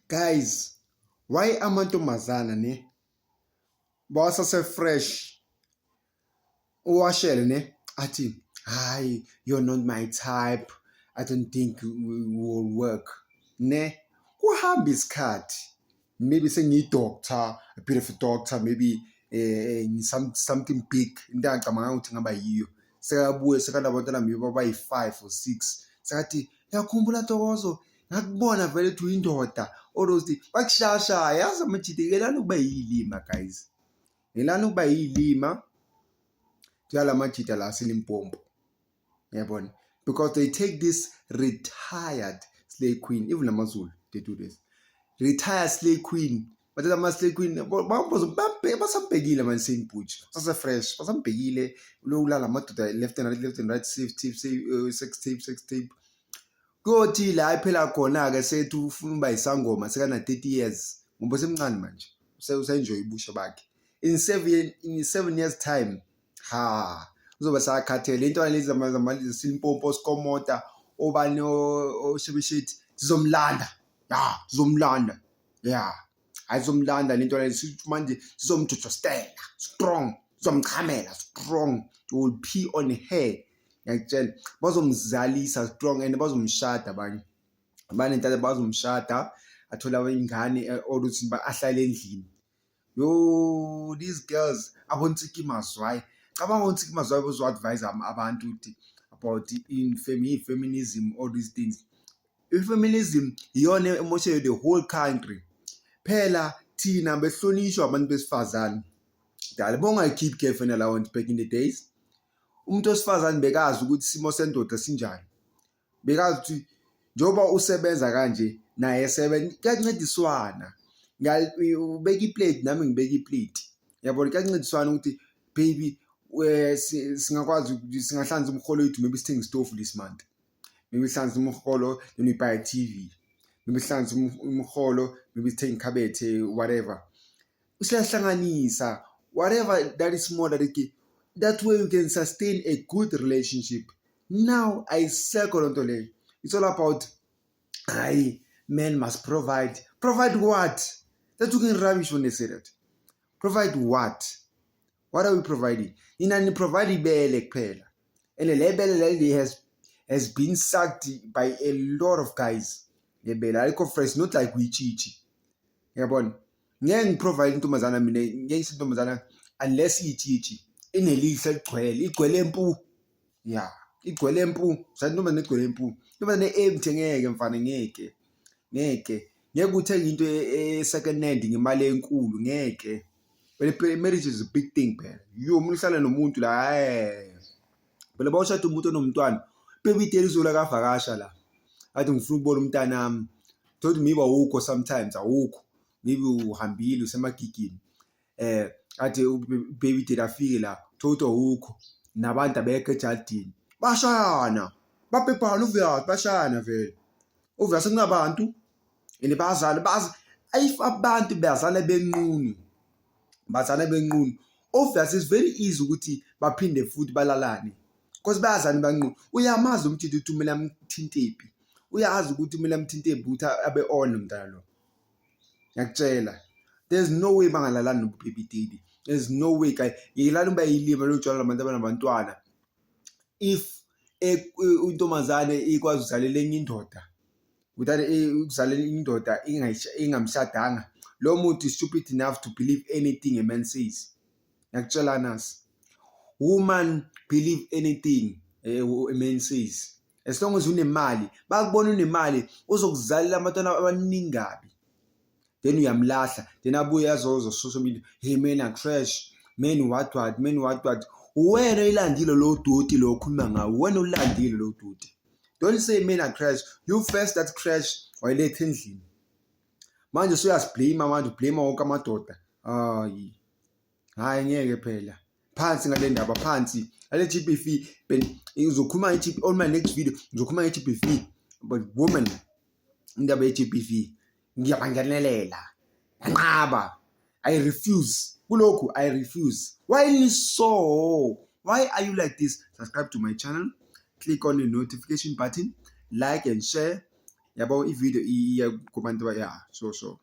Guys, why amantombazana ne bawasase fresh uwashele ne athi, "Hayi, you're not my type, I don't think we will work," ne? Kuhamba isikhathi, maybe sengiyi-doctor, a beautiful doctor, maybe something big, into angicabanga ukuthi ngaba yiyo. Sekabuye sekanabantwana maybe babayi-five or six, sekathi, "Yakhumbula Ntokozo, ngakubona vele ukuthi uyindoda," all those things. Bakushayashaya, yazi, amajita. Yekelani ukuba yiy'lima, guys, yekelani ukuba yiy'lima njala majita la aseLimpopo, yabona, because they take this retired slay queen. Even amaZulu, they do this retired slay queen. Bathatha ama-slay queen, basambhekile manje, Saint Butch sase-fresh, basambhekile lo ulala amadoda left and right, left and right, safe tape, sex tape, sex tape. Kuyothi la iphela khona-ke, sethi ufuna ukuba yisangoma sekana-30 years, ngoba semncane manje, usa-enjoy ubusha bakhe. In 7 years time, ha, uzobe sakhathele. Intwana lezi zamaLimpopo, Skomota, obani, oshebeshethi, zizomlanda, ya, zizomlanda, ya, hayi, zizomlanda lento lezi manje, zizomjojostela strong, zizomchamela strong, you will pee on her, ngiyakutshela. Bazomzalisa strong and bazomshada. Abanye banentala, bazomshada, athola ingane, or ukuthi ahlale endlini. Yo, these girls, aboNtsiki Mazwai, cabanga uNtsiki Mazwai bozo-advise abantu ukuthi about in feminism, all these things. I-feminism iyona emoshe the whole country. Phela thina behlonishwa abantu besifazane dala, bongayikhiphi girlfriend allowance back in the days. Umuntu wesifazane bekazi ukuthi isimo sendoda sinjani, bekazi ukuthi njengoba usebenza kanje, naye esebenza, kuyancediswana. Ubeka iplate, nami ngibeka iplate, yabona, kuyancediswana ukuthi, "Baby, singakwazi, singahlanza umholo wethu, maybe sithenge isitofu this month, maybe sihlanze umholo, then we buy a TV, maybe sihlanze umholo, maybe sithenge ikhabethe," whatever. Siyahlanganisa whatever that is small, that is, that way you can sustain a good relationship. Now ayisekho loo nto leyo. It's all about, "Hayi, men must provide." Provide what? They're talking rubbish when they say that. Provide what? What are we providing? Nina ni provide ibele kuphela, and le bele leli has been sucked by a lot of guys. Le bele alikho fresh, not like uyitshitshi, yabona. Ngeke ngiprovide intombazana mina, ngeke intombazana unless iyitshitshi, inelihle ligcwele, igcwele empu, ya, igcwele empu. Intombazane egcwele empu, intombazane empty, ngeke mfana, ngeke, ngeke, ngeke uthenge into e-second hand ngemali enkulu, ngeke. Phela marriage is a big thing phela. Yo, umuntu uhlala nomuntu la, phela bawushada umuntu onomntwana, baby daddy uzola kavakasha la, athi, "Ngifuna ukubona umntanami." Thothi maybe awukho, sometimes awukho, maybe uhambile, usemagigini, athi baby daddy afike la, thothi awukho, nabantu abekho ejardini, bashayana, babhebhana, uviyaphi, bashayana vele, uviyaphi, sekunabantu and bazana, bazi if abantu bazana benqunu, bazana benqunu, obviously it's very easy ukuthi baphinde futhi balalane because bayazana banqunu. Uyamazi umthetho ukuthi kumele amthintephi, uyazi ukuthi kumele amthintephi ukuthi abe on umntana lo. Ngiyakutshela, there's no way bangalalani no-baby daddy, there's no way, guy. Yekelani ukuba yilima lotshwala labantu abanabantwana. If intombazane ikwazi ukuzalela enye indoda without ukuzalela indoda ingamshadanga, lo muntu is stupid enough to believe anything a man says. Ngiyakutshela nasi, woman believe anything a man says as long as unemali. Bakubona unemali, uzokuzalela abantwana abaningi kabi, then uyamlahla, then abuye azozo social media, "Hey, men are trash, men what what, men what what." Wena uyilandile lo doti lo okhuluma ngawo, wena ulandile lo doti. Don't say men are trash. You first that trash wayiletha endlini, manje usuyasiblame, manje ublame wonke amadoda. Hayi, hayi, ngeke phela. Phansi ngale ndaba, phansi ale GBV. Ngizokhuluma nge on my next video, ngizokhuluma nge-GBV, but woman, indaba ye-GBV ngiyabangenelela, nqaba, I refuse kulokhu, I refuse. Why so? Why are you like this? Subscribe to my channel, click on the notification button, like and share. Yabo, i-video iya kubantu, ya, so.